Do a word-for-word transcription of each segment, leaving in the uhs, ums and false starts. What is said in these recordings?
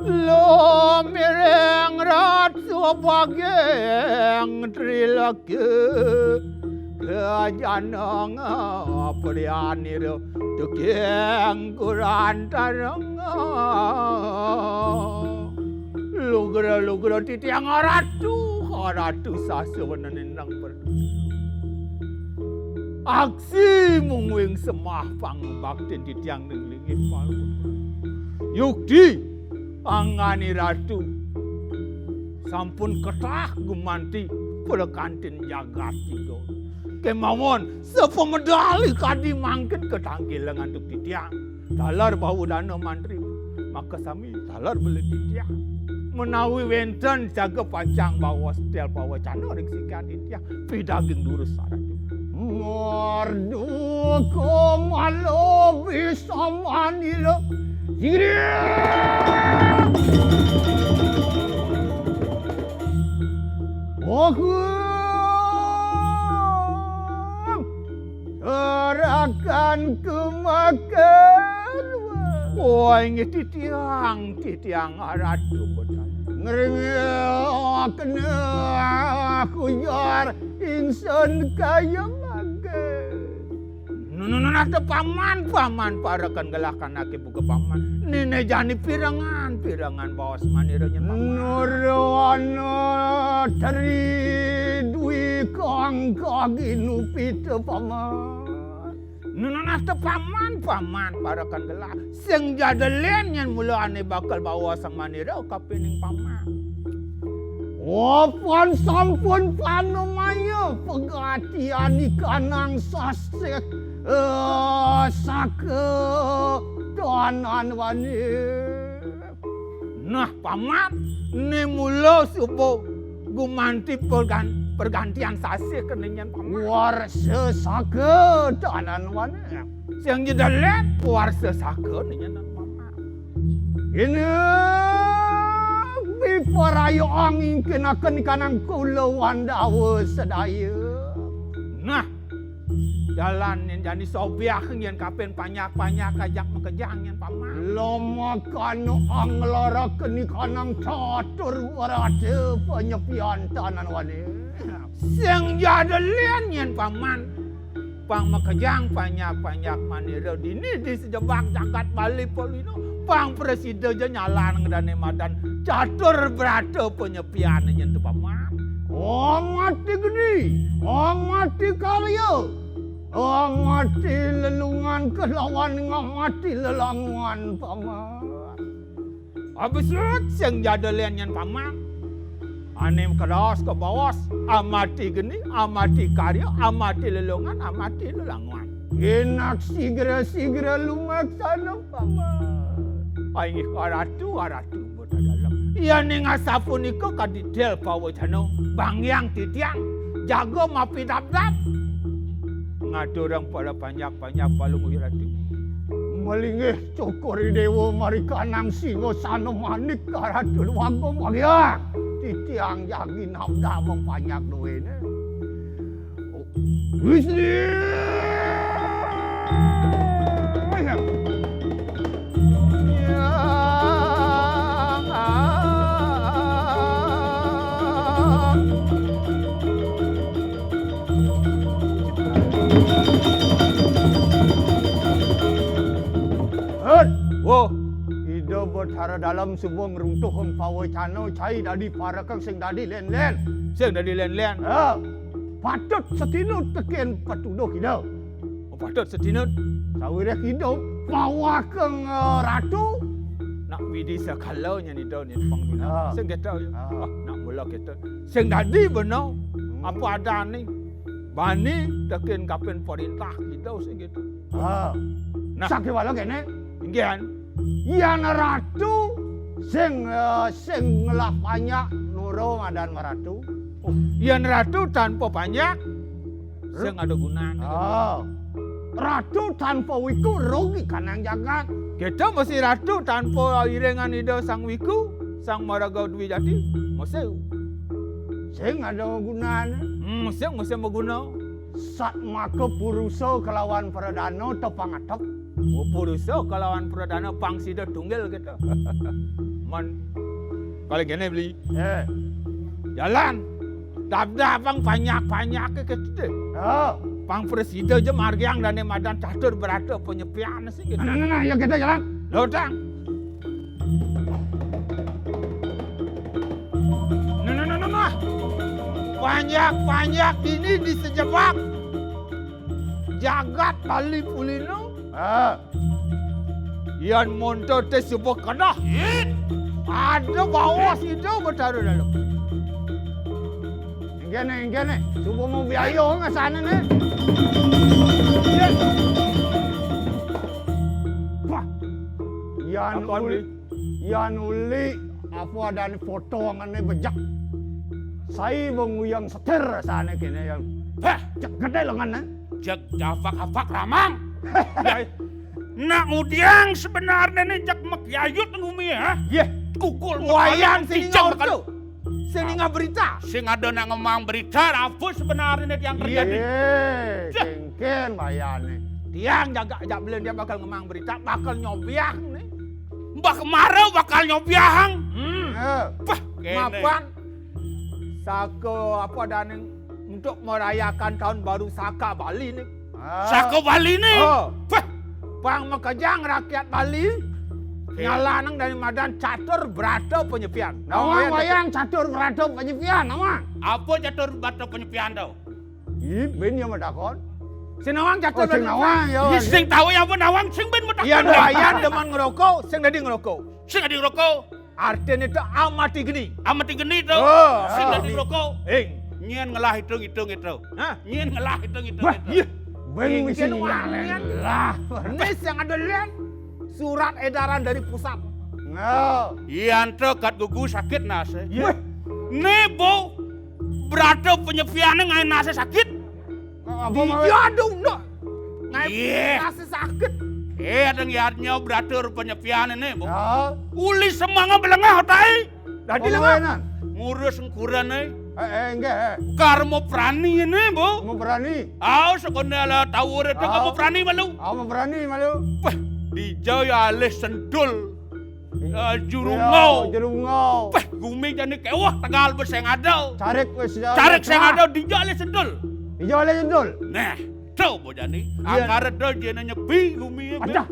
Lumiring ratu baging trilegi, kajaneng prianira tuging kurantareng. Lugra-lugra titiang ratu, ratu sasa wenenindang ber- Aksi mungguing semah pangbaktin titiang ning linggih palu. Yukti anggane ratu sampun ketah gumanti prekantin jagat tiga. Kemawon sapamedal kadi mangkin ketanggilang antuk titiang. Taler bawa dana mantri, maka sami taler beli titiang. Menawi wenten jaga pacang bawa setel pawacana ring sikan titiang, pidaging durus sarat. Marduka mala bisa manila. Jingri. Wahum. Serakan kemakan. Wah, inggih titiang, titiang ratu betan. Ngeringil kena kujar insan kaya mangke. Nununun ada paman, paman parakan gelakan ake buka paman. Nene jani pirengan, pirengan bawas manira nyen paman. Nurwana teri dwi kangka ginupita paman. Nununasta paman, paman parakan gelah. Sing jada len nyen mula ane bakal bawa sang manira kapining paman. Wapan sampun panamaya pegatian ikanang sasik, eh, saka danan wane. Nah, paman, ne mula suba gumanti pergan-, pergantian sasih kene nyen paman. Warsa saka danan wane. Sing jeda len warsa saka ne nyen paman. Ine biparaya angingkinaken kanang kula Wandawa sedaya. Nah, Dalan yen jani sobiah yen kapen panyak-panyak ajak makejang yen paman. Lamakana anglara keni kanang catur berada penyepian tanan wane. Sing jada lian yen paman. Pang makejang panyak-panyak manira dini di sejebak jagat Bali Polino. Pang presida ja nyalan ngedane madan catur berata penyepian yen tu paman. Amati geni, amati karya, amati lelungan kelawan ngamati lelanguan paman. Abesut sing jada len nyen paman. Ane kedas ke bawas, amati geni, amati karya, amati lelungan, amati lelanguan. Enak sigra-sigra lumaksana paman. Inggih karatu, karatu. Dalem. Yaning asapunika kadi del pawacana banggiang titiang jaga mapidabdab. Ngaturang para panjak-panjak palungguh ratu. Malinggih cokor dewa marikanang singasana manik karatu luwagung banggiang. Titiang jagi nabdab panjak duwene. Wisnu. Hut. Wo. Ida Betara Dalem suba ngruntuhang pawacana cai dadi parekeng sing dadi len-len. Sing dadi len-len. Ha. Patut satinut teken patuduh Ida. Oh, patut satinut. Sawiréh Ida pawakeng, eh, ratu. Nak widi sakala nyen Ida nyen pangduna. Ah. Sing kéto ya. Ah. Wah, nak mula kéto. Sing dadi bena. Hmm. Apa adané? Bani teken kapen perintah Ida sing kéto. Ah. Nah. Sakéwala kéné. Inggih. Yan ratu sing, eh, sing ngelah panjak nurung adan maratu. Oh, yan ratu tanpa panjak, sing ada gunane. Oh. Ratu tanpa wiku rugi kanang jagat. Kita mesti ratu tanpa iringan Ida Sang Wiku, Sang Maraga Dwi Jati, mesti. Sing ada gunane. Hmm, mesti, mesti maguna. Satmaka purusa kelawan pradana tepangatep. Mupurusa kalawan Pradana pang sida tunggil kéto. Mén, kalau kéné beli. Eh. Jalan. Dabdab pang panjak-panjaké kéto. Ya. Pang prasida ja margiang dané madan catur brata panyepian sih kéto. Nah, nah, nah, ya kita jalan. Lotang. Nah, nah, nah, nah, nah. Panjak-panjak ini disejebak jagat Bali Pulino. Ah. Yan montor té suba kedah. Ada bawa sida Betara Dalem. Inggih né, inggih né. Suba mau biaya ngasana né. Wah. Yan apa uli, ni? Yan uli apa adané potongané bejek. Sai benguyang setir sané kéné yang. Hah, cek gedé lengané. Cek jafak-jafak ramang. Nak ngudiang sebenarné né jak mekyayut gumi, ha? Yéh. Kukul wayan sing ninggal berita. Sing ada nak ngemang berita, apa sebenarné yang terjadi? Yéh, kénkén wayané. Tiang jaga jak belén dia bakal ngemang berita, bakal nyobiah né. Mbah Kemara bakal nyobiahang. Hmm. Bah, kéné. Mapan saka apa dané untuk merayakan tahun baru saka Bali né. Ah. Saka Bali né. Oh. Bah. Pang makejang rakyat Bali. Oké. Nyalanang dané madan catur brata panyepian. Nawang wayang catur brata panyepian, nawang. Apa catur brata panyepian to? Ih, bén ya matakon. Sing nawang catur. Oh, sing nawang, ya. Sing tau ya apa nawang, sing bén matakon. Yan wayan demen ngroko, sing dadi ngroko. Sing dadi ngroko. Artiné to amati geni. Amati geni to. Oh. Sing dadi ngroko. Ing. Nyén ngelah itung-itung to. Hah? Nyén ngelah itung-itung to. Wah, iya. Bén mesti ngelah. Né sing ada lén surat edaran dari pusat. Nah. Yan to kat gugu sakit nasé. Iya. Wah. Né, Bo. Brata panyepiané ngaé nasé sakit. Apa mau? Iya, aduh, nak. Ngaé nasé sakit. Eh, ada ngiatnya brata panyepiané né, Bo. Ya. Uli semanga belengah otai. Dadi lengah. Ngurus sengkurané. Eh, eh, enggak, eh. Karma prani né, Bo. Karma prani. Aos sekoné ala tawur itu karma prani malu. Karma prani malu. Wah, dija ya alih sentul. Eh, jurungau. Jurungau. Peh, gumi jani kéweh tegal bes sing ada. Carik wis ya. Carik sing ada dija alih sentul. Dija alih sentul. Nah, to Bo jani. Iya. Angkara da jena nyepi gumi ya. Adah.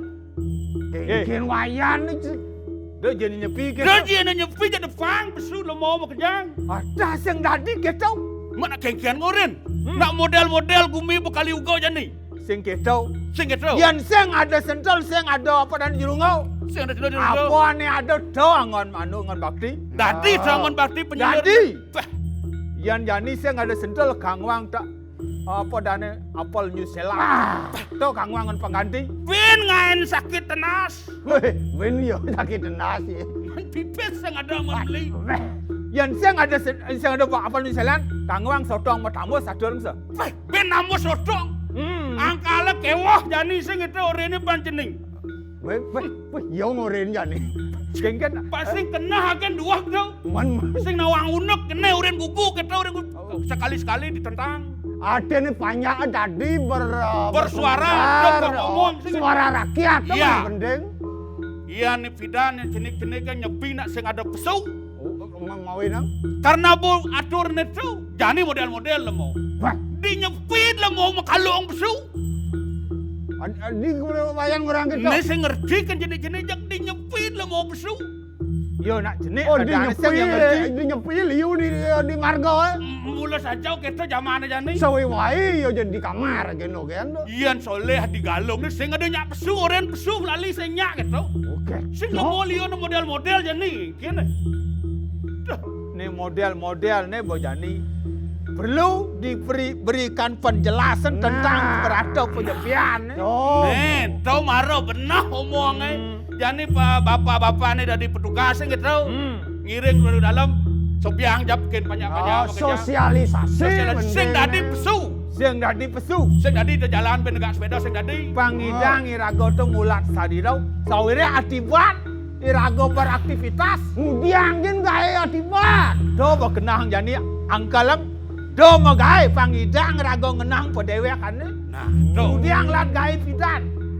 Kénkén wayan né. Da jena nyepi kéto. Da jena nyepi ja depang pesu lemo makejang. Adah sing dadi kéto. Mana kénkén ngorin. Hmm. Nak model-model gumi bekali uga jani. Sing kéto. Sing kéto. Yan sing ada sentul, sing ada apa dan jurungau. Sing ada sentul jurungau. Apa né ada to anggon manu anggon bakti. Dadi to anggon bakti penyuluh. Dadi. Bah. Yan jani sing ada sentul kangwang tak apa dané apel New Zealand. Ah. To kangwang anggon pengganti. Bén ngaén sakit tenas. Wéh, bén yo sakit tenas ya. Pipis sing ada anggon beli. Wéh. Yan sing ada sen-, sing ada apa New Zealand, kangwang sotong matambus sadur sa. Wéh. Bén nambus sotong. Hmm. Angkala kéweh jani sing itu oréné pancening. Wéh, wéh, wéh, ya ngorin jani. Kénkén. Pas sing keneh akén duweg to. Man, man. Sing nawang unek keneh orin gugu kéto orin gugu. Oh. Sekali-sekali ditentang. Artiné panjak dadi ber-, bersuara, bersuara, ngomong sing suara rakyat to. Iya. Paling penting. Iya né pidan cenik-cenik nyepi nak sing ada pesu. Oh, ma-, mawi nang? Karena Bo atur né to, jani model-model lemo. Wah. Di nyepi lemo makalung pesu. Ad-, ad-, di wayan ngorang kéto. Né sing ngerti kan jenik-jenik jak di nyepi lemo pesu. Yo nak jenik. Oh, di nyepi, di nyepi liu di, di marga, eh. Mula saja kéto jamané jani. Sawi-wawi yo jadi di kamar kéno kén to. Yan soléh di galung né sing ada nyak pesu, oren pesu lali sing nyak kéto. Oké. Sing lemo liu model-model jani. Kéné. Duh. Né model-model né Bo jani perlu diberi, berikan penjelasan tentang berata penyepian né. Nah. Né, to mara beneh omongé. Hmm. Jani pa-, bapa-bapa né dadi petugas kéto. Hmm. Ngiring dari dalam, sopiang jap kén panjak-panjak. Oh, sosialisasi. Sosialisasi. Sing dadi pesu. Sing dadi pesu. Sing dadi di jalan bén negak sepéda sing dadi. Pang idang iraga to ngulat sadira. Sawiréh atiban iraga beraktivitas. Ngudiang gén gaé atiban. To bekenang jani angkaleng. To magaé pang idang iraga ngenang padéwékané. Nah, to. Ngudiang lan gaé pidan.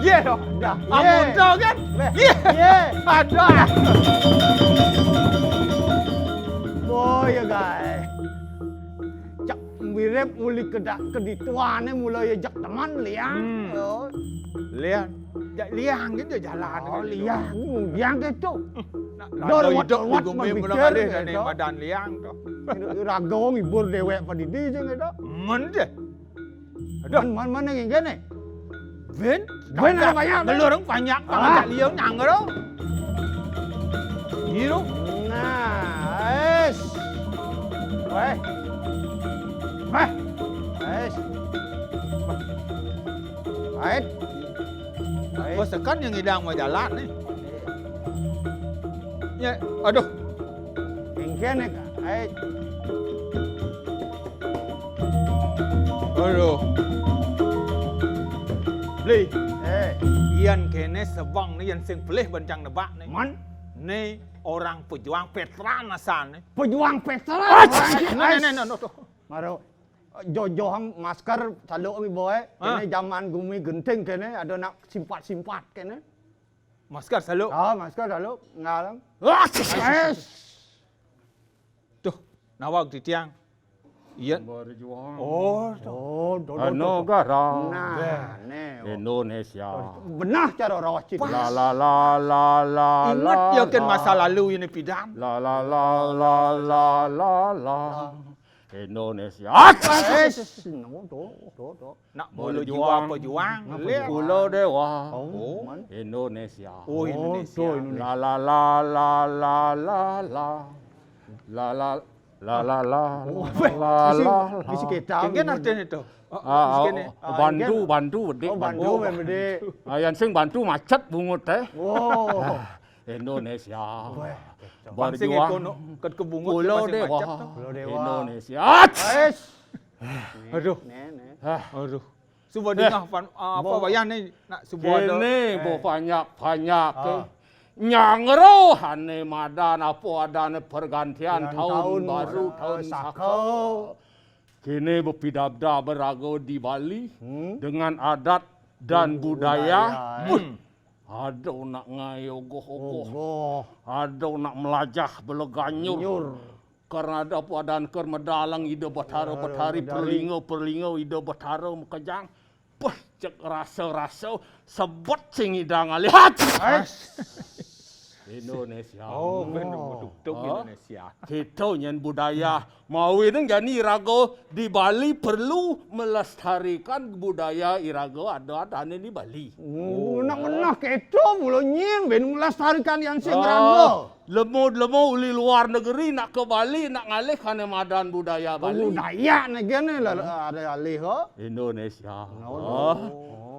Yé, dah. Amun to kan? Yé. Yé. Aduh. Boy, ya, guys. Cak mirip uli kedak kedituane mula ya jak teman liang. Hmm. Yo. Liang. Jak liang gitu jalan. Oh, liang. Liang gitu. Nak dor hidup di gumi mula kali dan badan liang to. Raga ngibur dewek padidi sing gitu. Men deh. Aduh. Man, man, man, ngene. Ben? Ben ada banyak, Ben. Belurung banyak, ah. Banget liang nyangro. Gitu. Nah, es. Weh. Weh. Es. Weh. Weh. Bos tekan yang ngidang mau jalan nih. Ya, aduh. Engkene ka, ai. Aduh. Beli. Eh. Yan kene sebang ne, yan sing pelih bencang nebak ne. Man? Ne orang pejuang veteran asan ne. Pejuang veteran. Ah, orang ne, ne, ne, ne, ne, ne. Maro jojo ham masker saluk mi boy. Ah. Kene zaman gumi genting kene ada nak simpat-simpat kene. Masker saluk. Ah, masker saluk. Ngalang. Ah, es. Tuh, nawag titiang. Iya. Berjuang. Oh, tuh. Oh, do, do, do, do. Negara. Nah, ne. Indonesia. Benah cara rawah cik. La, la, la, la, la, ingat la, ya kan la. Masa lalu ini pidan. La, la, la, la, la, la, la. Indonesia. Ah, es. No, do, do, do. Nak bolo jiwa apa juang? Pulau Dewa. Oh, man. Indonesia. Oh, Indonesia. Oh, Indonesia. La, la, la, la, la, la, la. La, la, la, la, la, la, la. Bisi, bisi kita. Kengken artinya itu. Ah, bantu, bantu, bedik. Oh, bantu, bedik. Ah, yang sing bantu macet bungut, eh. Oh. Ah, Indonesia. Wah, berjuang. Pulau Dewa. Pulau Dewa. Indonesia. Aduh. Aduh. Suba dingah pan, apa wayah ni nak suba ada. Kene bo banyak-banyak ke. Nyangro ane madan apa adane pergantian tahun baru, tahun saka. Kene bepidabdab beraga di Bali, hmm, dengan adat dan, hmm, budaya. Budaya. Wih, ada nak ngai ogoh-ogoh. Ogoh. Ada nak melajah beleganyur. Nyur. Karena ada padan ker medalang Ida Betara, aduh, Betari, Betari. Perlinga, perlinga Ida Betara makejang. Peh, cek rasa-rasa sebet sing ida ngalih. Hat! Hai. Indonesia. Oh, ben betul-betul. Ha? Indonesia. Kita nyen budaya. Mawi neng jani iraga di Bali perlu melestarikan budaya iraga ada-ada ane di Bali. Oh, nak menah kita mula nyen ben melestarikan yang sing, ah, raga. Lemu-lemu uli luar negeri nak ke Bali, nak ngalih kane madan budaya Bali. Budaya ne gene lah, ada alih ko. Indonesia. Oh. Oh.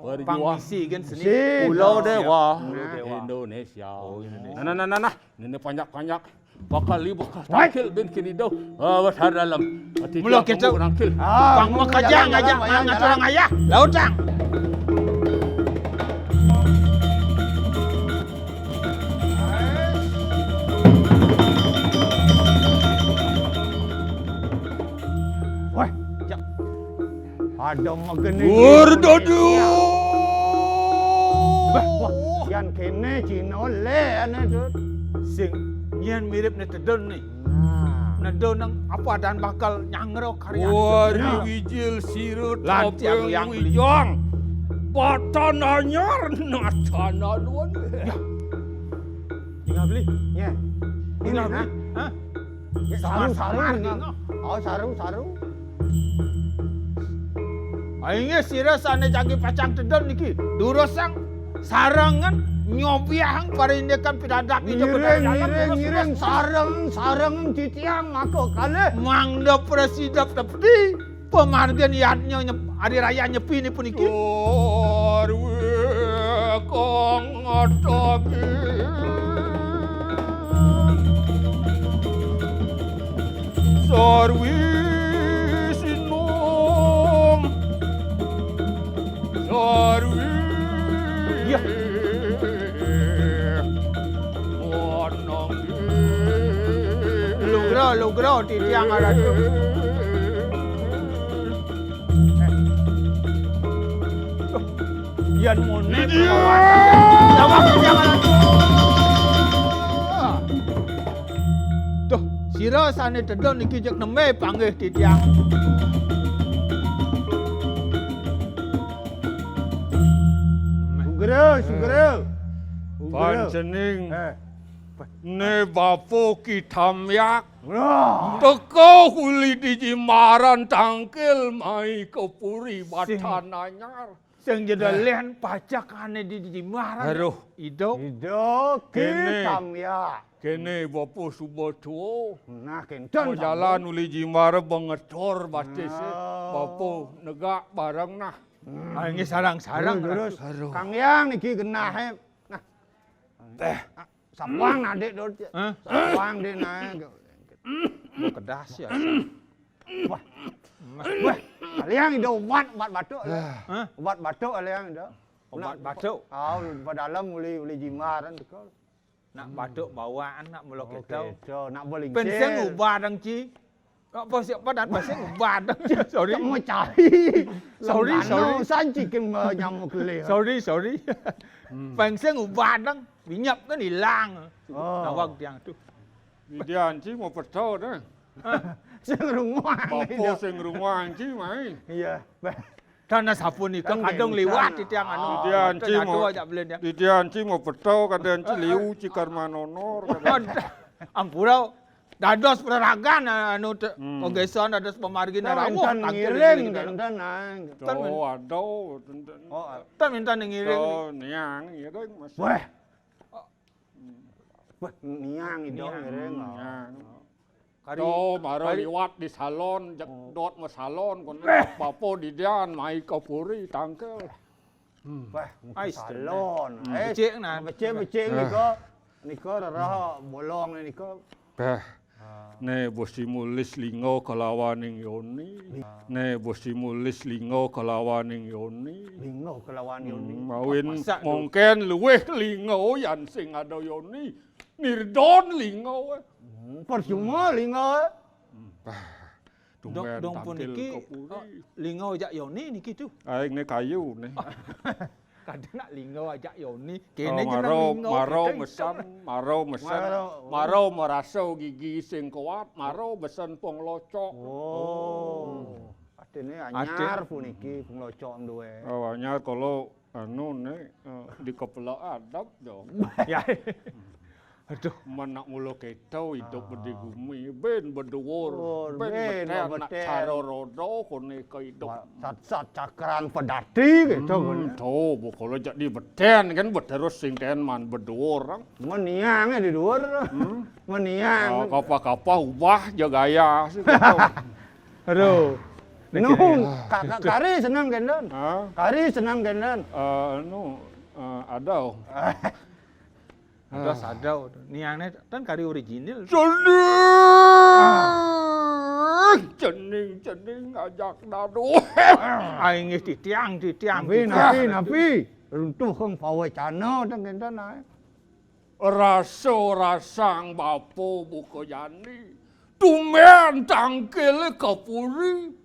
Perjuang. Pangisi kan seni. Si. Pulau Dewa. Pulau Dewa. Indonesia. Oh, Indonesia. Nah, nah, nah, nah, nah. Nene panjak-panjak. Bakal li bakal tangkil bin kini dau. Ah, besar dalam. Mula kita nangkil. Ah, pang makajang aja, jalan, mang jalan. Aturang ayah. Lautang. Wah, jak. Ada magene. Wardadu. Bah, wah, yan kene Cina le ane tu. Sing, yan mirip ne tedon ni. Nah. Nedon nang apa dan bakal nyangro karya. Wari wijil sirut lantiang yang wijang. Batan anyar natana luan. Ya. Tinggal beli. Ya. Tinggal beli. Hah? Ya, saru, saru, saru. Oh, saru, saru. Ainge sira sane jagi pacang tedon niki. Durusang sarangan nyobiahang parindekan pidadap. Ngiring, ngiring, ngiring, sareng, sareng titiang maka kalih. Mangda prasida tepti. Pamargin yadnya nyep-, hari raya Nyepi ni puniki. Sarwi kang atagi. Sarwi sinung. Sarwi. Iya. Lugra, lugra, titiang aratu. Yan mone. Iya. Lawas titiang aratu. Duh, sira sane tedon niki jek nembe panggih titiang. Sugra, sugra. Sugra. Pancening. Eh. Ne bapa Ki Tamyak. Wah. Teka uli di Jimbaran tangkil mai ke puri. Sing. Batan anyar. Sing jeda, eh, lian pacakane di, di Jimbaran. Aduh. Ido. Ido Ki Tamyak. Kene bapa suba tua. Nah, kenten. Jalan uli Jimbaran bengetor batis. Oh. Bapa negak bareng nah. Hmm. Ah, ini sarang-sarang. Terus, terus. Aduh. Kang Yang niki genah, eh. Nah. Teh. Sapang adik dot. Hah? Sapang dia naik. Mau kedas ya. Wah. Wah. Aliang ida obat, obat batuk ya. Hah? Obat batuk aliang ida. Obat batuk. Ah, pada dalam uli, uli Jimbaran teko. Nak batuk bawaan nak mula kita. Nak belingsir. Penseng ubah dang ci. Kok apa siapa dan pasti ubah dang ci. Sorry. Cuma cari. Sorry, sorry. San cikin nyamuk kelih. Sorry, sorry. Penseng ubah dang. Minyap kan hilang. Oh. Nawag tiang tu. Didian ci mau peto dah. Sing runguang. Bapa sing runguang ci mai. Iya. Tanah sapunika kadung liwat titiang anu. Didian ci mau, aja belen ya. Didian ci mau peto, kadang ci liu ci karma nonor. Ampura dados peraragan anu te-, hmm, ogesan dados pemargin rawuh. Ngiring, tangkil ngiring. Ten minta ngiring. Niang, ya kan, Mas. Wah. Wah, niang itu ngiring. Niang. Kari, to, mara kari liwat di salon, jek dot ma salon, kono bapa didian, mai ka puri, tangkil. Wah, salon. Hmm. Becik nah. Becik, becik nika. Nika rerah bolong nika. Bah. Ah. Ne bosi mulis linga kalawaning yoni. Ne bosi mulis linga kalawaning yoni. Linga kalawan yoni. Hmm, mawin masak tu. Mungkin luwih linga yan sing ada yoni. Nirdon linga. Hmm, percuma linga. Bah. Dong, dong puniki, eh, lingga ajak yoni niki tu. Aing ne kayu ne. Kada nak lingga ajak yoni. Kene jeneng maro, lingga maro mesan, maro mesan, maro merasa gigi sing kuat, maro mesan penglocok. Oh. Artine anyar puniki penglocok duwe. Oh, anyar kalau anu ne, eh, dikepelak adab dong. Ya. Aduh. Mana mula kita hidup di gumi, ben beduur, oh, ben beten nak cara rodo kone kehidup. Sat-sat cakran pedati gitu kone. Tuh, pokoknya jadi beten kan beterus sing ten man beduur. Meniang di duur. Meniang. Oh, kapa-kapa ubah aja gaya sih gitu. Aduh. Nuhun, ka-, ka-, kari senang gendon. Hah? Kari senang gendon. Eh, anu, eh, ada. Ada, ada. Niangne kan kari original. Cening, cening, cening, ajak dadu. Aing geus titiang, titiang, napi, titiang. Napi, napi? Runtuh keng pawecana teng enten ae. Rasa-rasang bapa buka jani. Tumben tangkil kapuri.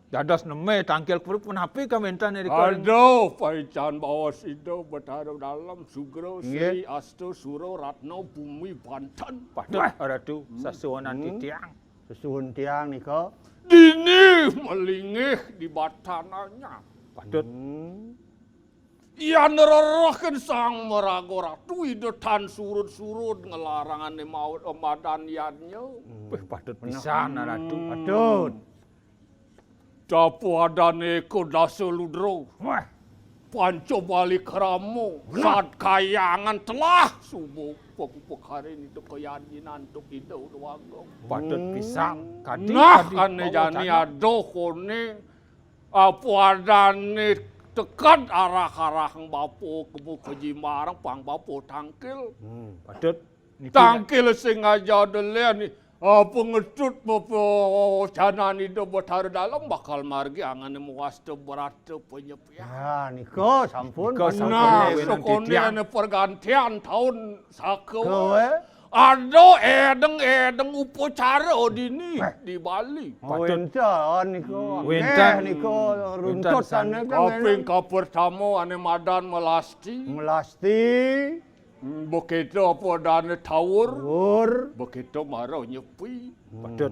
Dados neme tangkil puri punapi kawentan ri koring. Aduh, paican baos Ida Betara Dalem sugra. Nggih. Sri Asta Sura Ratna Bumi Banten. Patut Ratu, sesuhunan titiang. Sesuhun tiang nika. Dini melinggih di batananya. Patut. Yan rerehken Sang Maraga Ratu Ida tan surud-surud ngelarangane maut emadan yadnya. Wih, patut pisan, Ratu. Patut. Dapuadane eka dasa ludra. Wah. Panca bali krama. Bener. Sad kayangan telah suba pepekarin Ida kayanjinan antuk Ida Ida Agung. Patut pisan. Kadi, nah, kadi kane jani ada kone apa adane teked arah-arah bapa kemu kejimbarang pang bapa tangkil. Patut. Tangkil sing aja delen ni. Ah, pengetut pepocanan Ida Betara Dalem bakal margi angane mewasta berata penyepian. Ya, nika sampun. Nika sampun. Nah, sakone pergantian taun saka. Ada edeng-edeng upacara dini di Bali. Oh, wenten nika. Wenten. Nika runtut sana kan. Kaping kapertama ane madan melasti. Melasti. Hmm, begitu apa dane tawur. Tawur. Begitu mara nyepi. Patut.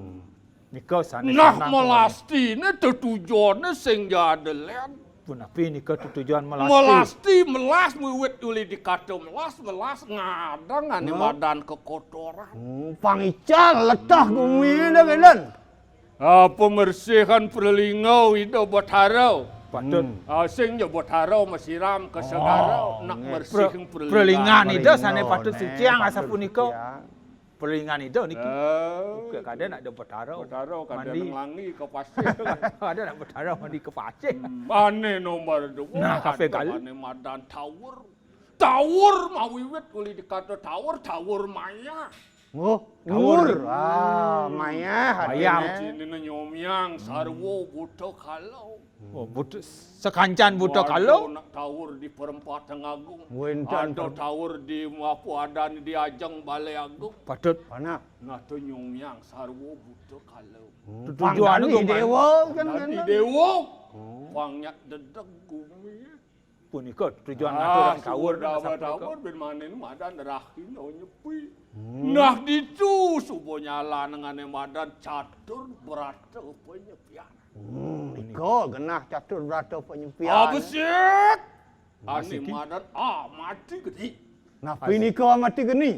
Nika sane. Nah, melasti ne tetujuane sing jadelen. Punapi nika tetujuan melasti? Melasti, melas wiwit uli dikata melas, melas ngadang ane madan kekotoran. Hmm, pangical letah gumi ne kenen. Ah, pembersihan pralingga Ida Betara. Patut. Ah, sing ja Betara masiram ka segara, nak nggih. Mersihin pralingga. Pralingan Ida sane patut suciang asapunika. Pralingan Ida niki. Kada nak Ida Betara. Betara kada mandi. Nang langi ka pasir. Kada nak Betara mandi ka pasir. Hmm, ane nomor dua. Nah, kafe ada galuh. Ane madan tawur. Tawur mawiwit uli dikata tawur, tawur maya. Oh, tawur. Tawur. Ah, maya. Maya. Artine. Artine nyomyang sarwa buta kala. Oh, buta, sakancan buta kala. Ada nak tawur di Perempatan Agung. Wenten. Ada tawur di apa adane di Ajeng Balai Agung. Patut. Nah, tu nyomyang sarwa buta kala. Hmm. Tujuan pangganti dewa kan. Pangganti dewa. Oh. Pangnya dedeg gumi. Punika tujuan ngatur tawur. Tawur ben manen madan rahina nyepi. Hmm. Nah, ditu suba nyala nengane madan catur berata penyepian. Hmm, nika genah catur berata penyepian. Abesik. Ane madan amati geni. Nah, punika amati geni.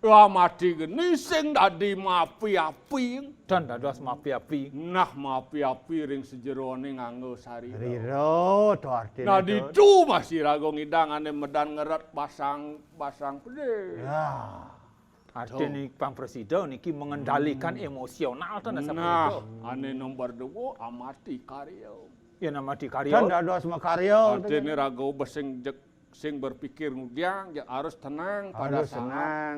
Lah mati geni sing dadi mapi-api. Dan dados mapi-api. Nah, mapi-api ring sajerone nganggo sarira. Sarira, to artine. Nah, to. Ditu masih raga ngidang ane medan ngeret basang, basang pede. Ya. Artine pang presida niki mengendalikan emosional to. Nah, ane nomor dua amati karya. Ya, amati karya. Dan dados makarya. Artine raga besing jek sing berpikir ngudiang, ya harus tenang pada saat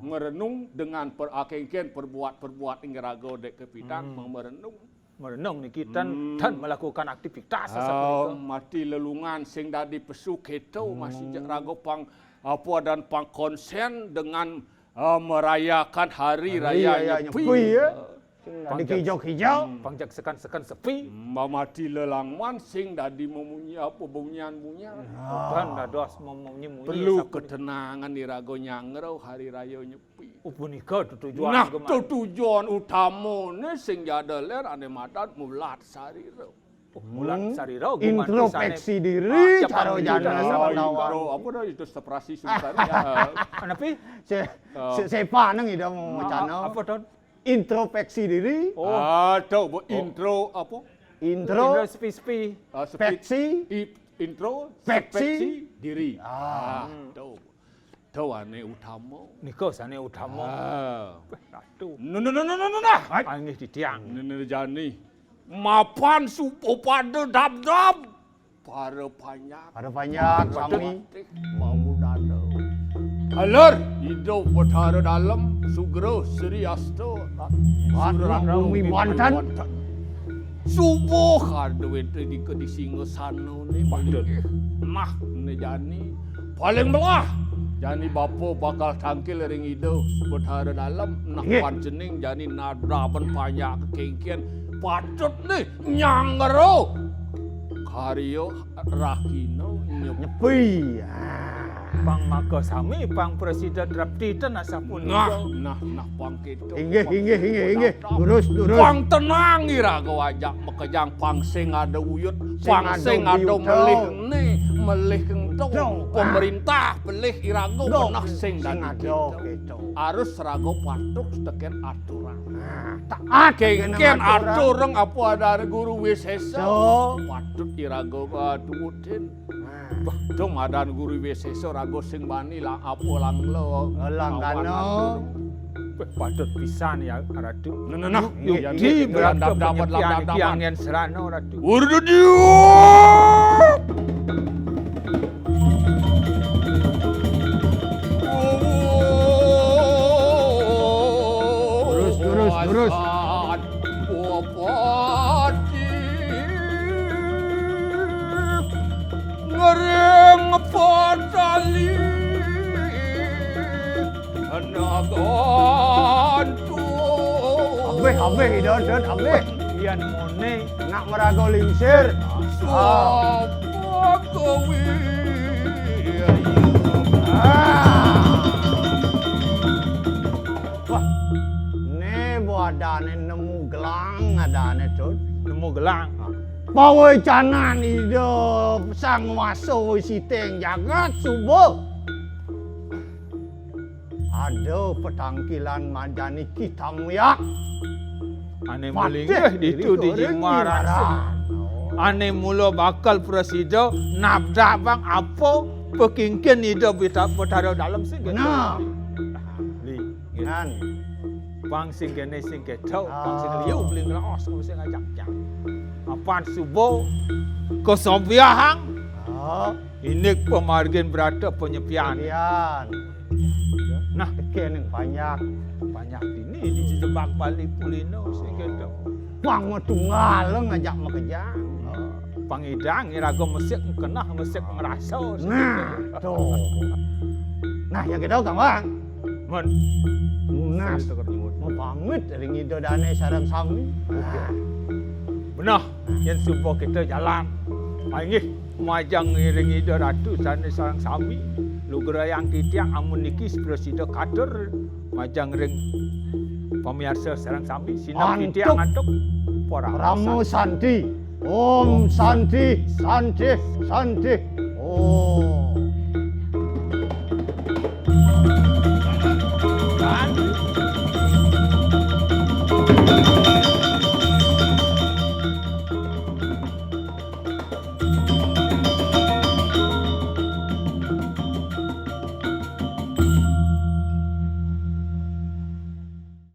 merenung dengan per-, akengken perbuat-perbuat ing raga dek kepidan merenung. Merenung niki tan, tan melakukan aktivitas sasapunika. Mati lelungan sing dadi pesu keto masih jek raga pang apa dan pang konsen dengan, eh, merayakan hari raya Nyepi. Hari raya Nyepi, ya. Sing dadi kijo-kijo. Hmm. Pang jak sekan-sekan sepi. Mbah mati lelangman sing dadi memunyi apa bunyian-bunyian. Ah. Bukan dados memunyi-munyi. Perlu sapunika. Ketenangan iraga nyanggra hari raya Nyepi. Oh, punika tetujuan. Nah, tetujuan utamane sing jada ler ane madan mulat sarira. Oh, mulat sarira, gumanti sane. Introspeksi diri, cara jana. Intro, apa dah, itu separasi sungsari. Ah. Napi? Se-, se-, sepa nang ida mau macana. Apa, Ton? Introspeksi diri. Oh. Ah, tahu, Bu. Intro apa? Intro. Intro sepi-sepi. Ah, sepi. Peksi. Intro. Peksi. Sepeksi diri. Ah. Ah, tahu. Tahu ane utama. Nika sane utama. Ah. Weh, Ratu. Nah, nah, nah, nah, nah, nah. Anggih titiang. Nah, nah, jani. Mapan suba pada dabdab. Para panjak. Para panjak, sami. Patih, mau dada. Alur, Ida Betara Dalem, Sugra, Sri Asta, Suratu Bumi Banten. Subuh, ada wete dika di singgasana ne. Nah, ne jani. Paling belah. Jani bapa bakal tangkil ring Ida Betara Dalem. Nah, nggih. Pancening jani nadraban panjak kekengken. Patut ne nyanggra. Karya rahina Nyepi. Nyepi. Ah. Pang maka sami, pang prasida drapti ten asapunika. Nah, nah, nah, pang keto. Inggih, inggih, inggih, inggih. Lurus, lurus. Pang tenang iraga ajak makejang, pang sing ada uyut, pang sing ada melih ne, melih kento. Pemerintah pelih iraga benah sing dadi keto. Harus raga patuh teken aturan. Nah, taat keken aturan. Kengken atur ring apa adane Guru Wisesa. Patut iraga, uh, tuutin. Nah. Wah, dong adan Guru Wisesa raga sing bani lah apa langla. Langgana. Weh, patut pisan ya, Ratu. Nah, nah, nah. Yuk, di beranda dapat, dapat, dapat. Anggen serana, Ratu. Urdudiu. Lurus, lurus, lurus. Ngering patali nagantu. Habis, habis, Ida, Ida, habis. Yan mone. Nak maraga lingsir. Sapa kuwi? Ah. Wah, ne bo adane nemu gelang adane, Tut. Nemu gelang. Pawecanan Ida Sang Wasa Siteng Jagat suba. Ada petangkilan majani Ki Tamyak. Ane malinggih ditu di Jimbaran. Ane mula bakal prasida nabdabang apa pekingkin Ida Bita-, Betara Dalem sing. Nah. Li, nggih. Pang sing kene sing keto, pang sing liu beli nglaos, pang sing ajak-ajak. Apan suba kasobiahang. Ah. Indik pamargin brata panyepian. Nah, teke ning panjak. Panjak dini di jebak Bali Pulino sing keto. Pang tunggal ngajak makejang. Pang idang iraga mesik kenah, mesik ngrasa. Nah, to. Nah, ya keto, Kang Bang. Mun. Nunas. Mapamit ring Ida Dane sareng sami. Nah. Benah, yen suba kita jalan. Inggih. Majeng ring Ida Ratu sane sareng sami, lugrayang titiang amun niki prasida katur majeng ring pamiarsa sareng sami, sineb titiang antuk parama santi. Om santi, santi, santi. Om.